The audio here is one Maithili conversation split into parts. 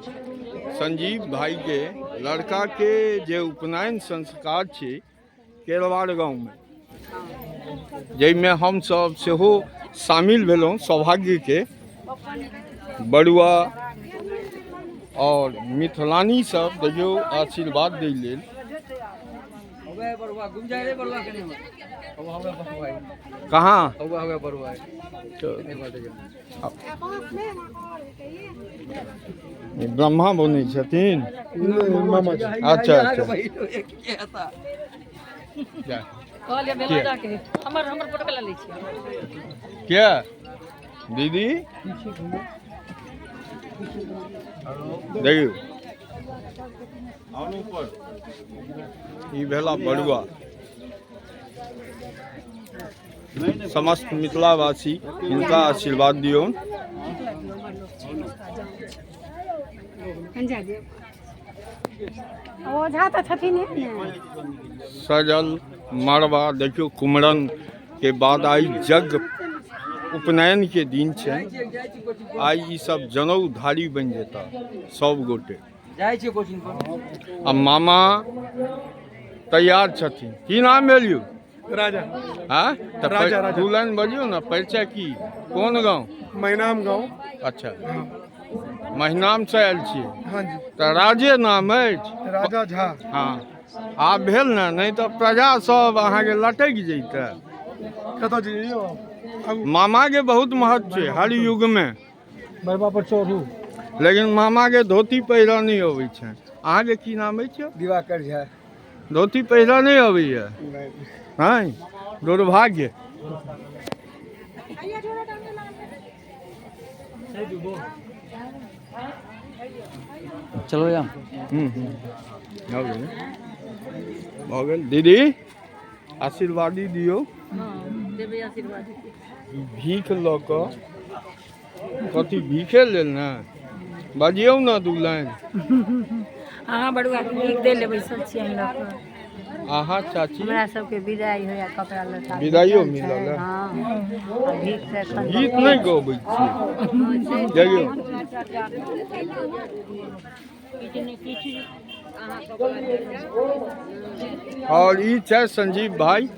संजीव भाई के लड़का के जे उपनयन संस्कार छै केरवार गाँवमे, जाहिमे हमसभ सेहो शामिल भेलहुँ। सौभाग्यके बड़ुआ आओर मिथिलानी सब देखियौ आशीर्वाद दै लेल। कहाँ ब्रह्मा बनै छथिन? अच्छा अच्छा, किया दीदी? देखियौ, ई भेला बड़ुआ। समस्त मिथिलावासी हिनका आशीर्वाद दियौन। ओझा तऽ छथिन ने। सजल मड़बा देखियौ, कुमरन के बाद आइ यज्ञ उपनयन के दिन छै। आइ ई सब जनौधारी बनि जेता सब गोटे। जाइ छियै कोचिंग पर। आ मामा तैयार छथिन। की नाम भेल यौ? राजा। हाँ, तऽ राजा, राजा। दू लाइन बजियौ ने। परिचय की, कोन गाँव? मैनाम गाँव। अच्छा, महिनाम से आयल छियै? हाँ जी। तऽ राजे नाम अछि? राजा झा। हँ, आब भेल ने, नहि तऽ प्रजा सब अहाँके लटकि जैते। कतऽ जइयो? आगू। मामाके बहुत महत्व छै हर युगमे। मरबा पर चढ़ू। लेकिन मामाके धोती पहिरऽ नहि अबै छनि। अहाँके की नाम अछि? दिवाकर झा। धोती पहिरऽ नहि अबैया? हँ, दुर्भाग्य। चलो या। हूँ हूँ, भऽ गेल, भऽ गेल। दीदी, आशीर्वादी दियौ। देबै आशीर्वाद। भीख लऽ कऽ कथी भीखे लेल ने? बजियौ ने दू लाइन। अहाँ बड़ुआ के भीख दै लए बैसल छियै लऽ कऽ। अहाँ चाची? हमरा सबके विदाई होइया, कपड़ा लत्ता विदाइयो भेटल छै। मिलल है? हँ, आ भीख तऽ एखन गीत नहि गबै छियै? जइयौ। और ई छै संजीव भाई,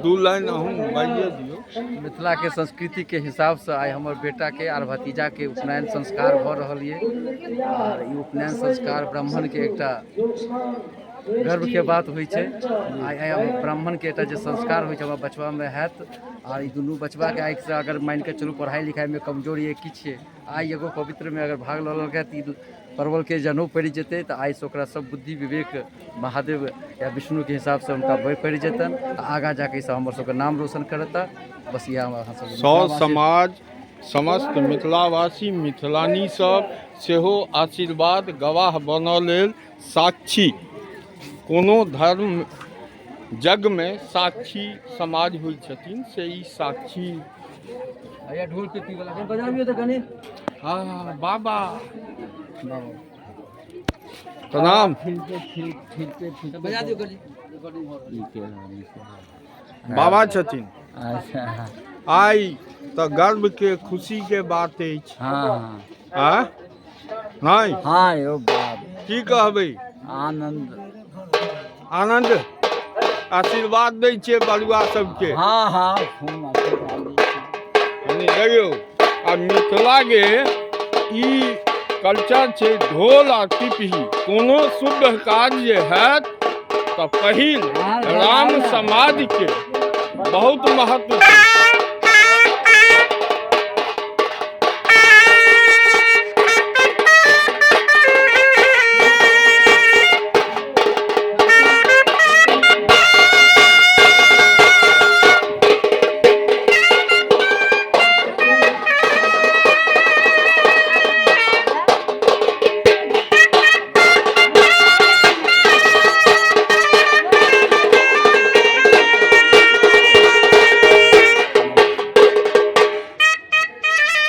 दू लाइन अहूँ बाजिए दियौ। मिथिला के संस्कृति के हिसाब से आइ हमर बेटा के आर भतीजा के उपनयन संस्कार भऽ रहल ये, आर ई उपनयन संस्कार ब्राह्मण के एकटा गर्व के बात होइ छै। आइ आइ ब्राह्मण के एकटा जे संस्कार होइ छै, हमरा बचबा मे हैत। आर ई दुनू बचबा के आँखि से अगर मानि के चलू पढ़ाई लिखाई मे कमजोर ये किछु ये, आइ एगो पवित्र मे अगर भाग लऽ लेलकै तऽ ई परवल के जनउ पड़ि जेतै, तऽ आइसँ ओकरा सब बुद्धि विवेक महादेव या विष्णुके हिसाबसँ हुनका बढ़ि पड़ि जेतनि आ आगाँ जाकऽ ईसब हमर सबके नाम रोशन करता। बस इएह हम अहाँ सबके सौ समाज, समस्त मिथिलावासी मिथिलानी सब सेहो आशीर्वाद गवाह बनऽ लेल साक्षी। कोनो धर्म यज्ञमे साक्षी समाज होइ छथिन, से ई साक्षी। भैया, ढोल पे पी वाला कनि बजाबियौ तऽ कनि। हँ बाबा, प्रणाम। बजा दियौ कनि। बाबा छथिन। अच्छा। आइ तऽ गर्व के खुशी के बात अछि। हाँ। आ नहि? हाँ यौ बाब। की कहबै? आनंद। आनंद। आशीर्वाद दै छियै बरुआ सबके? हाँ हाँ, खूब आशीर्वाद दै छी। कनि देखियौ, आ मिथिलाके ई कल्चर छै, ढोल आ पिपही। कोनो शुभ काज जे हैत तऽ पहिल राम समाजके बहुत महत्व छै।